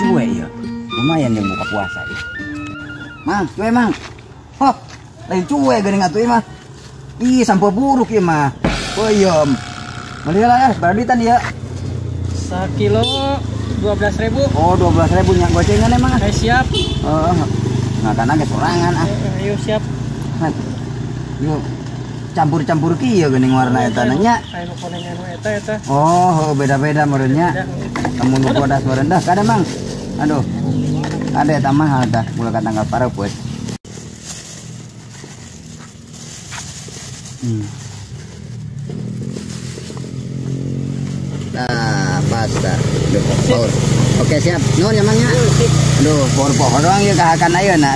Cuek ya. Lumayan yang buka puasa ya. Mang, cuek mang. Hop, lain cuek geuning atuh mah. Ih, sampeu buruk ieu mah. Peuyeum. Beli lah ya, berapa duitan ya? Sakilo 12.000. Oh, 12.000 nya gocengan emang. Ayo siap. Heeh. Nah, kana ge sorangan ah. Ayo siap. Yuk. Campur-campur kieu geuning warna eta nya. Aya nu koneng anu eta eta. Oh, beda-beda meureun nya. Lamun nu bodas meureun dah kada mang. Aduh. Ada eta mahal dah, ulah katanggal pareupeus. Nah, pas dah. Duh, power. Oke, siap. Nuhun ya mang nya. Aduh, power-power doang ieu kahakan ayeuna.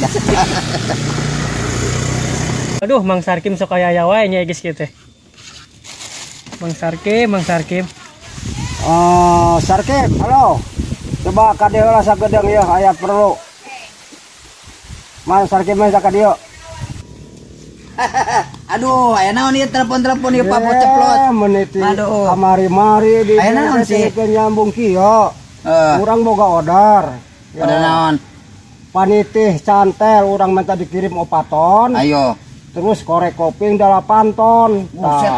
Aduh, Mang Sarkim sok aya wae nya geus kieu teh. Mang Sarkim, Mang Sarkim. Oh, Sarkim, halo. Coba ka dieu lah sagedeung ieu aya perlu. Mang Sarkim mah ka dieu. Aduh, aya naon ieu telepon-telepon ieu Pak Bos Ceplos. Meniti. Aduh. Kamari-mari di aya naon sih? Nyambung kieu. Urang boga order. Order naon? Panitih cantel urang minta dikirim 4 ton. Ayo. Terus korek koping 8 ton. Buset.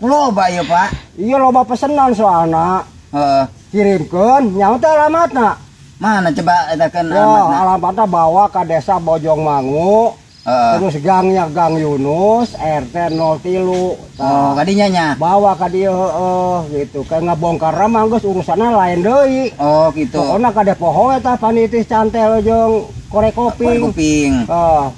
Loba ieu, Pak. Iya loba pesenan soalna. Heeh. Kirimkeun nyaho teh alamatna. Mana coba eta keun alamatna? Alamatna bawa ka Desa Bojongmangu. Terus gangnya Gang Yunus RT 03. Oh, kadinya nya. Bawa ka dieu heeh gitu. Kayak ngabongkar mah geus urusanna lain deui. Oh, gitu. Pokona kade poho eta panitih cantel jeung korek koping. Korek kuping.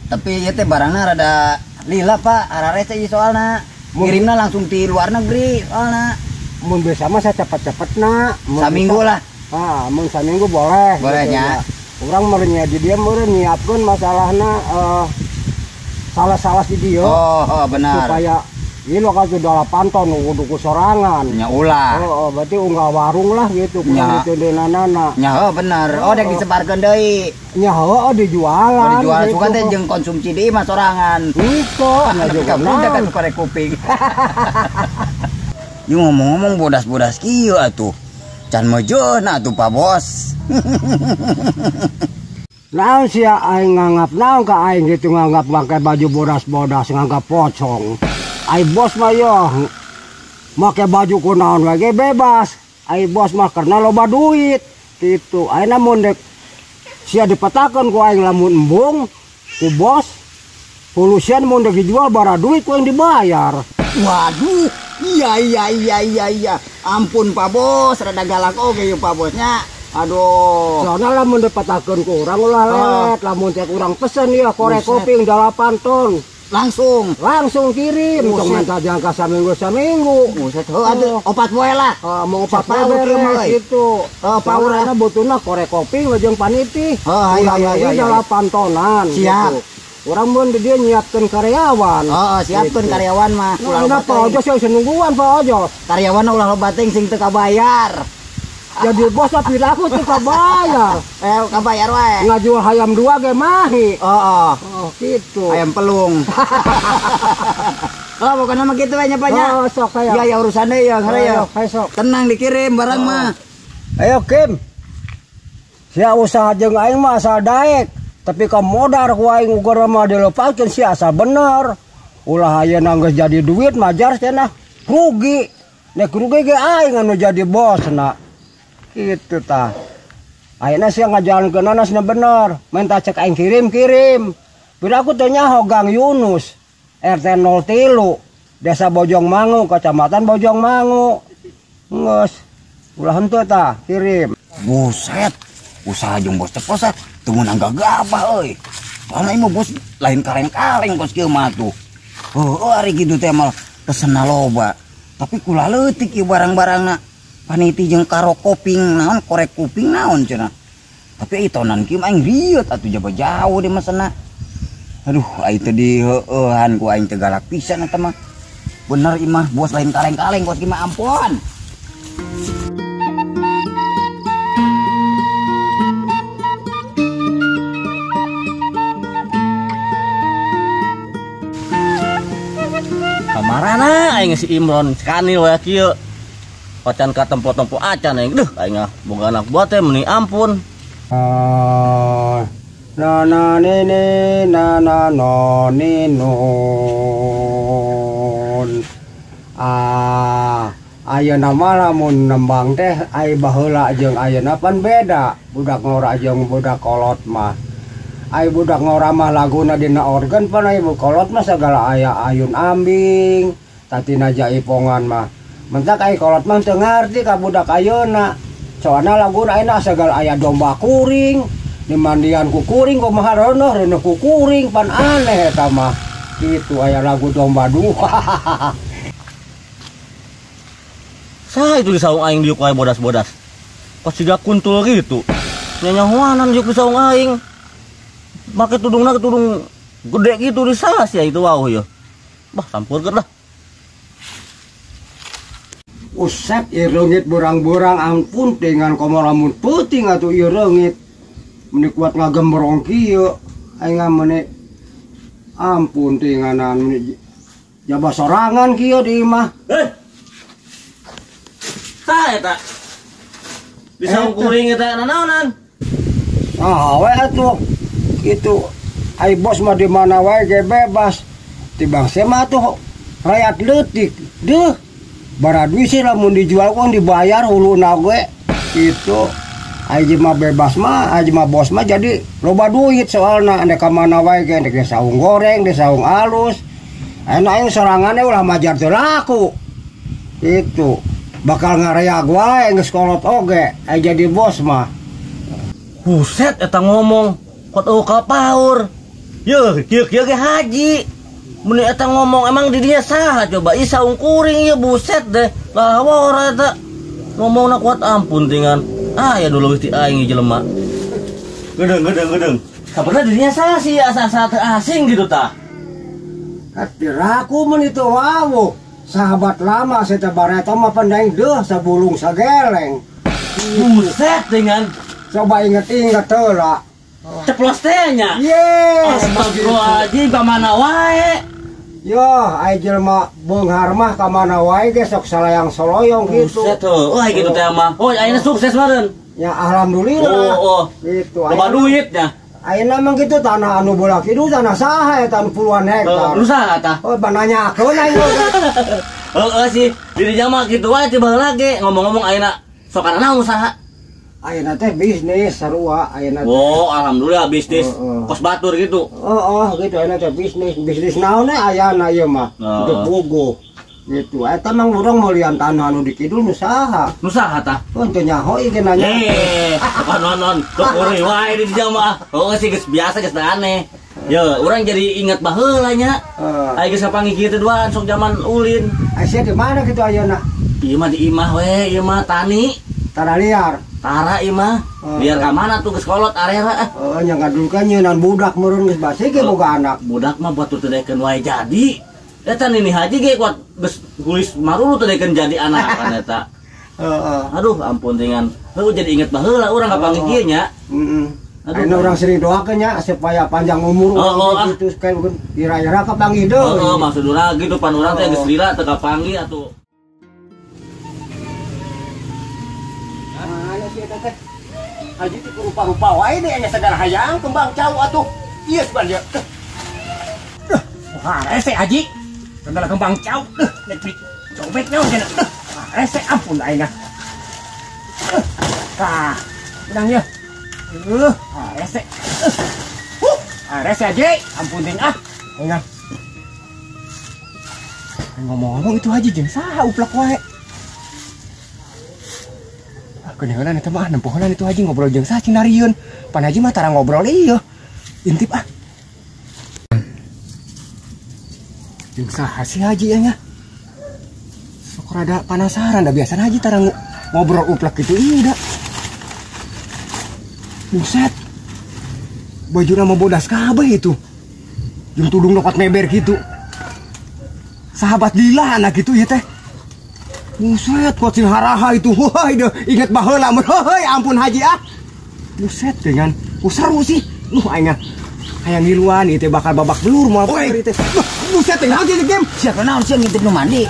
Tapi ieu teh barangna rada lila, Pak. Ararese ieu soalna. Ngirimna langsung di luar negeri soalna. Mun bisa mah saya cepet-cepetna. Saminggu lah. Ah, mun saminggu boleh. Boleh gitu, nya. Urang meureun nya di dieu meureun nyiapkeun masalahna salah-salah di dieu. Oh, benar. Supaya ieu lo ka 8 ton kudu ku sorangan. Nya ulah. Oh, berarti unggal warung lah gitu kurang ditendenanana. Nya heuh bener. Oh, dek disebarkeun deui. Nya heuh dijualan. Oh, dijual gitu. Sugan teh jeung konsumsi deui mah sorangan. Gitu. Nya juga udah kan korek kuping. Ieu ngomong-ngomong bodas-bodas kieu atuh. Can mejeuna atuh Pak Bos. Naon sia aing nganggap naon ka aing gitu nganggap make baju bodas-bodas nganggap pocong. Ai bos mah yo make baju kunaon wae ge bebas. Ai bos mah karena loba duit gitu. Ayeuna mun dek sia dipetakeun ku aing lamun embung ku bos polusian mun dek dijual bara duit ku aing dibayar. Waduh, iya. Ampun Pak Bos, rada galak oge ieu Pak Bosnya. Aduh. Soalnya lamun dipetakeun ku urang ulah lelet, lamun cek urang pesen ya korek koping 8 ton. Langsung kirim. Tong minta jangka saminggu. Buset, heuh atuh 4 poe lah. Mau 4 poe beres gitu. Power butuhna korek koping jeung panitih. Heeh, ayo 8 tonan. Siap. Gitu. Urang mun di dieu nyiapkeun karyawan. Heeh, siapkeun gitu. Karyawan mah. Ulah loba Pak Ojos yang senungguan Pak Ojos. Karyawan ulah loba teuing sing teu kabayar. Jadi bos tapi aku teu kabayar. Kabayar wae. Ngajual hayam 2 ge mahi. Heeh. Oh, gitu. Ayam pelung. Oh, bukan nama gitu nya Pak nya. Oh, sok aya. Iya, ya urusan deui ya, ya. Ayo, sok. Tenang dikirim barang mah. Ayo Kim. Sia usaha jeung aing mah asal daek. Tapi ka modar ku aing ukur mah dilepaskeun sia asal bener. Ulah ayeuna geus jadi duit majar cenah rugi. Nek rugi ge aing anu jadi bosna. Gitu tah. Ayeuna sia ngajalankeunana cenah bener. Minta cek aing kirim-kirim. Bila aku teh nyaho Gang Yunus RT 03 Desa Bojongmangu, Kecamatan Bojongmangu. Geus. Ulah henteu tah kirim. Buset. Usaha jeung bos cepos ah. Teu meunang gagabah euy. Soalna ieu bos lain kaleng-kaleng kos kieu mah tuh. Heuh ari kitu teh mah pesenna loba. Tapi kula leutik ieu barang-barangna. Paniti jeung karok koping naon korek kuping naon cenah. Tapi ieu tonan kieu mah aing rieut atuh jaba jauh di mesena. Aduh aing teh diheueuhan ku aing teh galak pisan eta mah. Bener ieu mah bos lain kaleng-kaleng kos kieu mah ampun. Kamarana aing si Imron kanil we kieu. Pacan ka tempo-tempo acan aing deuh aing ah boga anak buah teh meuni ampun. Na na ni ni na na no ni nun. Ah, ayeuna mah lamun nembang teh ai baheula jeung ayeuna pan beda. Budak ngora jeung budak kolot mah. Ai budak ngora mah laguna dina organ pan ai kolot mah sagala aya ayun ambing, tatina jaipongan mah. Mentak ai kolot mah teu ngarti ka budak ayeuna. Soalna laguna ayeuna sagala aya domba kuring, dimandian ku kuring kumaha reuneuh reuneuh ku kuring pan aneh eta mah. Kitu aya lagu domba dua. Saha itu di saung aing diuk wae bodas-bodas. Kok siga kuntul gitu. Nyanyahuanan diuk di saung aing. Make tudungna tudung gede gitu di saha sia itu wau ya. Bah sampurkeun lah. Usep ieu reungit burang-burang ampun dengan komo lamun peuting atuh ieu reungit. Meni kuat ngagembrong kieu aing meni ampun tinganan meni jaba sorangan kieu di imah. Heh. Saha eta? Di saung kuring eta nanaonan? Ah we atuh. Kitu ai bos mah di mana wae ge bebas. Tibang sia mah atuh rakyat leutik. Deuh. Baradui sih lamun dijual kan dibayar huluna ge. Kitu. Ai mah bebas mah, ai mah bos mah jadi loba duit soalna andek ka mana wae ge ndek saung goreng, di saung alus. Enak aing sorangannya ulah majar teu laku. Itu bakal ngareag wae geus kolot oge ai jadi bos mah. Buset eta ngomong kot eueuh ka paur. Yeuh, kieu-kieu ge haji. Mun eta ngomong emang di dinya saha coba? Ih saung kuring ieu buset deh. Lah wora eta. Ngomongna kuat ampun tingan. Ah ya dulu ti aing jelema. Gedeng gedeng gedeng. Sabenerna dirinya saha sih asa-asa teu asing gitu tah. Katiraku mun itu wawuh. Sahabat lama saya teh bareto mah pendaing deuh sabulung sageleng. Buset dengan. Coba inget-inget heula. Ceplos teh nya. Yes. Astagfirullahaladzim ka mana wae. Yo, ai jelema beunghar mah ka mana wae ge sok salayang soloyong gitu. Buset heuh. Oh, gitu teh mah. Oh, ayeuna sukses meureun. Ya alhamdulillah. Oh, oh. Gitu. Loba duit nya. Ayeuna mah kitu tanah anu bola kidul tanah saha eta anu puluhan hektar. Nu saha tah? Oh, bananyakeun aing. Heeh sih, dirinya mah kitu wae ti baheula ge. Ngomong-ngomong ayeuna sok kana naon usaha? Ayeuna teh bisnis sarua ayeuna teh. Oh, alhamdulillah bisnis. Kos batur gitu. Heeh, gitu ayeuna teh bisnis. Bisnis naon we ayana ieu mah. Teu puguh. Gitu. Eta mah urang meulian tanah anu di kidul nu saha? Nu saha tah? Oh, teu nyaho ieu ge nanya. Non sok urang wae di dieu mah. Oh, sih geus biasa geus aneh. Ye, urang jadi ingat baheula nya. Ai geus kapanggih kieu teh duaan sok zaman ulin. Ai sia di mana kitu ayeuna? Ieu mah di imah we, ieu mah tani. Tanah liar. Tara ieu mah. Liar ka mana tuh geus kolot arera ah. Heeh, nya ngadulkeun nyeunan budak meureun geus basi ge boga anak. Budak mah batur teu daekeun wae jadi. Eta nini haji ge kuat geus gulis marulu teu daekeun jadi anak kan eta. Heeh. Aduh ampun dengan. Heuh jadi inget baheula urang kapanggih kieu nya. Heeh. Ayeuna urang sering doakeun nya supaya panjang umur urang gitu kan ira-ira kapanggih deui. Heeh, maksud urang gitu pan urang teh geus lila teu kapanggih atuh. Mana sih eta teh? Haji teh rupa-rupa wae deh nya sagala hayang kembang cau atuh. Ieu seban dia. Duh, rese haji. Sagala kembang cau. Duh, nek cobek naon cenah. Duh, rese ampun aing ah. Tah, menang ya. Rese. Rese haji, ampun ting ah. Aing ah. Ngomong-ngomong itu haji jeung saha uplak wae. Kedengeran itu mah nempohonan itu haji ngobrol jeung saha cinarieun. Pan haji mah tara ngobrol ieu. Intip ah. Jeung saha sih haji nya? Sok rada penasaran da biasana haji tara ngobrol uplak gitu ieu da. Buset. Bajuna mah bodas kabeh itu. Jeung tudung lokot meber gitu. Sahabat lila anak gitu ieu teh. Buset, kuat sing haraha itu. Wah, inget baheula mun. Heuy, ampun haji ah. Buset dengan seru sih. Nuh aing hayang ngiluan ieu teh bakal babak belur moal ieu teh. Buset teh haji game. Sia kunaon sia ngintip nu mandi?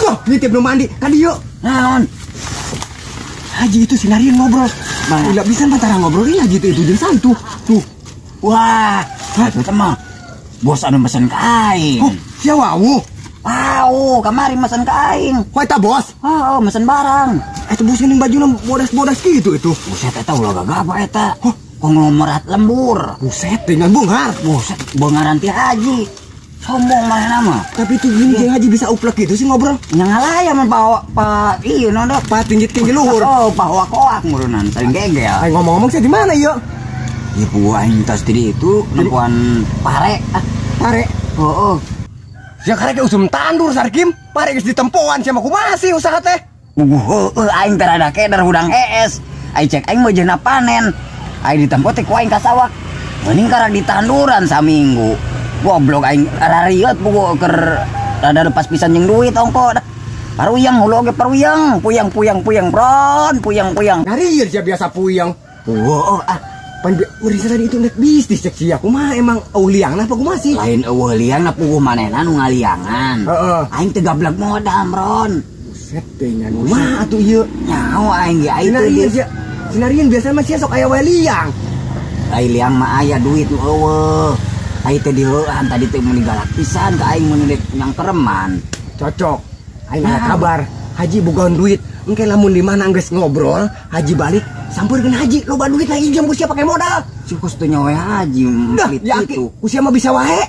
Wah, ngintip nu mandi. Ka dieu. Naon? Haji itu sinarieun ngobrol. Mana? Lila pisan pantara ngobrol ieu gitu itu jeung saha itu. Tuh. Wah, itu mah bos anu mesen ka aing. Oh, sia wawuh. Wau, kamari mesen ka aing. Wah, eta bos. Oh, mesen barang. Eta bos geuning bajuna bodas-bodas kitu itu. Buset eta ulah gagabah eta. Huh? Konglomerat lembur. Buset dengan bungar. Buset, bungaran ti haji. Sombong mana mah. Tapi itu gini jeung haji bisa uplek gitu sih ngobrol. Nya ngalaya mah bawa pa ieu no dok. Pa tinggi tinggi luhur. Oh, pawa koak murunan saling gegel. Aing ngomong-ngomong sih di mana ieu? Ibu aing tas tadi itu nempuan pare. Ah, pare. Oh, oh. Sia karek usum tandur Sarkim, pare geus ditempoan sia mah kumaha sih usaha teh? Heueuh aing teh rada keder hudang hees. Aing cek aing mah panen. Aing ditempo teh ku aing ka sawah. Mending karak ditanduran saminggu. Goblok aing rariot pugu keur rada lepas pisan jeung duit ongko. Paruyang hulu oge paruyang, puyang puyang puyang bron, puyang puyang. Ngarieur sia biasa puyang. Heueuh ah. Pan merisa tadi itu nek bisnis cek sia kumaha emang eueuh liangna apa kumaha sih? Lain eueuh liangna puguh manehna nu ngaliangan. Heeh. Aing teh gablek modal bron. Buset teh nya kumaha atuh ieu? Nyaho aing ge aing teh sia. Sinarieun biasa mah sia sok aya wae liang. Ai liang mah aya duit nu eueuh. Aing teh diheuan tadi teh meuni galak pisan ka aing meuni dek nyangkereman. Cocok. Aing aya kabar, Haji bogaeun duit. Engke lamun di mana geus ngobrol, Haji balik sampeurkeun Haji, loba duit na injem ku sia pake modal. Si kos teu nyawa Haji pelit kitu. Ku sia mah bisa wae.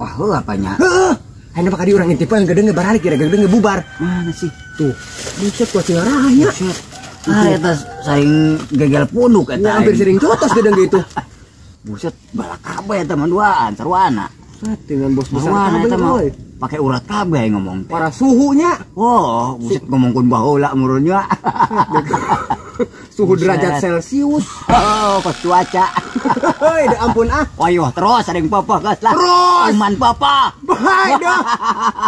Wah, heuh apanya? Heuh. Ayeuna mah ka dieu urang intip we gedeung baralik kira gedeung bubar. Mana sih? Tuh. Buset ku cengarahnya. Buset. Ah, eta saing gegel punduk eta. Hampir sering cotos gedeung gitu. Buset, balak kabeh eta mah duaan sarwana. Buset, dengan bos besar kabeh eta mah. Pakai urat kabeh ngomong teh. Para suhunya. Oh, buset ngomongkeun baheula murunnya. Suhu derajat Celcius. Oh, pas cuaca. Hei, dah ampun ah. Ayo terus ada yang papa gas lah. Terus. Iman papa. Baik dah.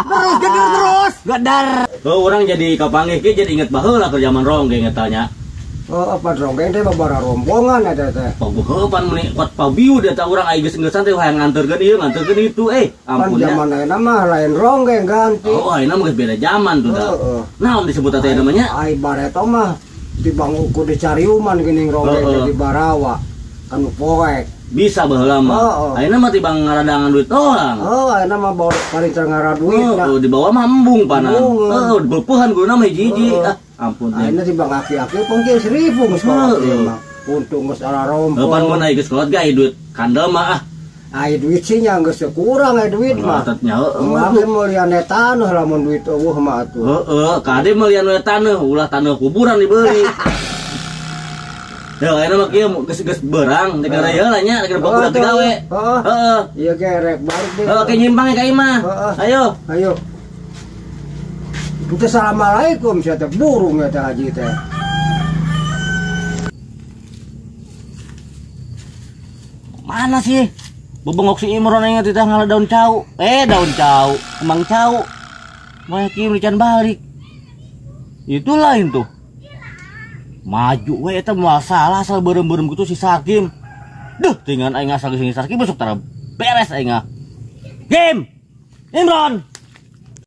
Terus gedar terus. Gedar. Oh, orang jadi kapanggih ge jadi inget baheula ke zaman ronggeng eta nya. Oh, apa ronggeng teh babara rombongan eta teh. Paguheupan meuni kuat pabiu eta urang aya geus engeusan teh hayang nganterkeun ieu nganterkeun itu ampun ya. Zaman ayeuna mah lain ronggeng ganti. Oh, ayeuna mah geus beda zaman tuh dah. Naon disebut teh namanya? Ai bareto mah dibang ukur dicariuman geuning ronggeng teh di Barawa. Kanu poek. Bisa baheula mah. Ayeuna mah tibang ngaradangan duit doang. Oh, ayeuna mah bawa paling ngara duit. Oh, dibawa mah embung panan. Heeh, dibeupehan guna mah hiji-hiji. Ah, ampun teh. Ayeuna tibang aki-aki pongkir 1000 geus kolot mah. Untung geus ara rompong. Pan mun aya geus kolot ge duit kandel mah ah. Ai duit sih nya geus kurang ai duit mah. Nya heeh. Mah meulian taneuh lamun duit eueuh mah atuh. Heeh, kade meulian we taneuh, ulah taneuh kuburan dibeli. Ya, ayeuna mah kieu geus berang teh gara ieu lah nya, gara budak gawe. Heeh. Ieu ge rek balik deui. Heeh, ke nyimpang ka imah. Ayo. Ayo. Itu assalamualaikum sia teh burung eta haji teh. Mana sih? Bebengok si Imron aing teh ngala daun cau. Daun cau, kembang cau. Mah kieu can balik. Itu lain tuh. Maju we eta moal salah asal beureum-beureum kitu si Sarkim. Duh, tingan aing asal geus Sarkim besok tara beres aing ah. Kim. Imron.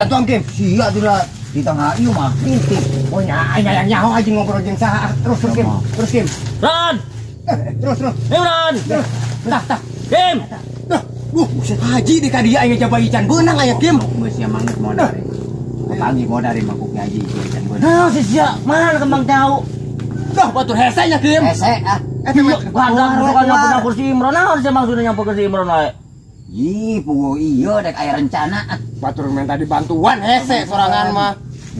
Tuang Kim, sia tidak di tengah ieu mah ngintip. Oh nya aing hayang nyaho aja ngobrol jeung saha. Terus terus Kim, terus Kim. Ron. Terus terus. Imron. Tah tah. Kim. Duh, buset haji di ka dieu aing ngejaba ican beunang aya Kim. Geus sia mangit modal. Pagi modal mah ku haji ican beunang. Nah, si sia mana kembang cau? Duh, batur hese nya Kim. Hese ah. Eta mah gandang bukan nyamper si Imron. Naon sia maksudna nyamper ke si Imron wae? Ih, puguh iya dek aya rencana. Batur minta dibantuan hese sorangan mah.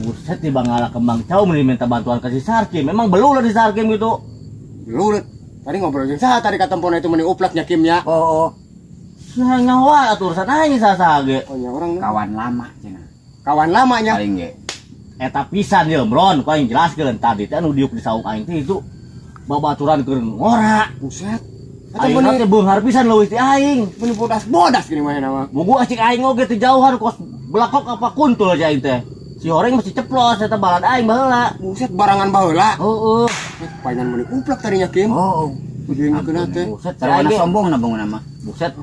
Buset di bangala kembang cau meni minta bantuan ke si Sarkim. Memang belulah di Sarkim gitu. Belulah. Tadi ngobrol jeung saha tadi katempona itu meni uplaknya Kim nya. Oh. Sia nyawa atuh urusan aing saha ge. Oh nya urang kawan lama cenah. Kawan lama nya. Paling ge. Eta pisan ye Imron, ku aing jelaskeun tadi teh anu diuk di saung aing teh itu babaturan keur ngora. Buset. Aing teh beunghar pisan leuwih ti aing. Meni bodas-bodas gini mah nama. Bugu acik aing oge teh jauhan kos belakok apa kuntul aja aing teh. Si horeng mesti ceplos eta balad aing baheula. Buset barangan baheula. Heeh. Paingan meni uplak tadinya Kim. Oh. Ujung kena teh. Buset, sarwana sombong na bangun mah. Buset.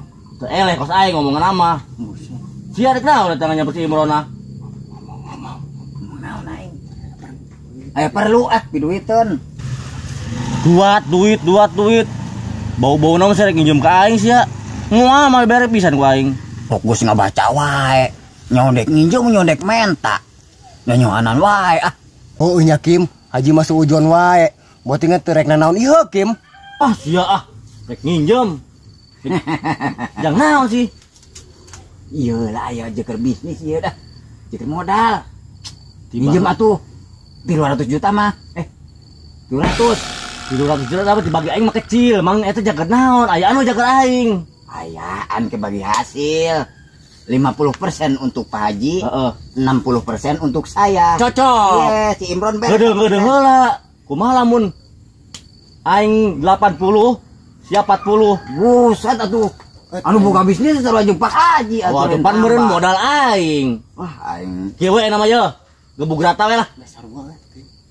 Teu eleh kos aing ngomongan mah. Buset. Sia rek naon eta nyamper si Imron ah. Ngomong naon aing. Aya perlu ah piduiteun. Duat duit, duat duit. Bau-bau naon sih rek nginjem ka aing sia. Moal mal bere pisan ku aing. Fokus ngabaca wae. Nyondek nginjem, nyondek menta. Nyonyohanan wae ah. Oh nya Kim, Haji masuk ujuan wae. Botingan teu rek nanaon ieu Kim. Ah sia ah, rek nginjem. Jang naon sih? Iya lah aya jeker bisnis ieu dah. Jeker modal. Minjem atuh 300 juta mah. 200. 200 juta dapat dibagi aing mah kecil, mang eta jaga naon? Aya anu jaga aing. Ayaan ke bagi hasil. 50% untuk Pak Haji, 60% untuk saya. Cocok. Iya, si Imron beres. Gede-gede heula. Kumaha lamun aing 80, siap 40. Buset atuh. Anu boga bisnis sarua jeung Pak Haji atuh. Wah, depan meureun modal aing. Wah, aing. Kieu we nama ye. Gebug rata we lah. Sarua.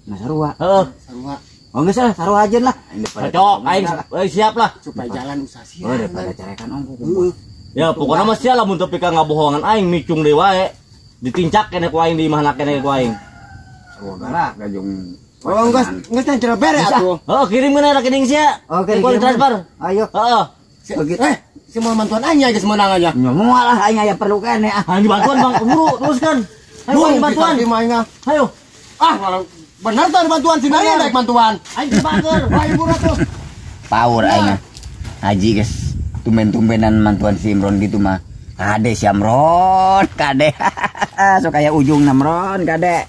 Nah, sarua. Heeh. Sarua. Oh geus lah, sarua aja lah. Cocok, aing siap lah. Supaya jalan usaha sia. Oh, daripada carekan ongko. Ya, pokoknya mah sia lamun teu pika ngabohongan aing micung deui wae. Ditincak kene ku aing di imahna kene ku aing. Sarua galak gajung. Oh, geus geus teh bere atuh. Heeh, kirim kana rekening sia. Oke, dikirim. Transfer. Ayo. Heeh. Begitu. Si mau bantuan aing geus meunang aja. Nya moal lah aing aya perlu keneh ah. Aing dibantuan Bang, buru teruskan. Ayo Buru, bantuan. Ayo. Ah, benar tuh bantuan sih nanya naik bantuan. Aing dibager. Aing buru tuh. Power aing. Haji guys, tumben-tumbenan mantuan si Imron gitu mah. Kade si Imron, kade. Sok aya ujung Imron, kade.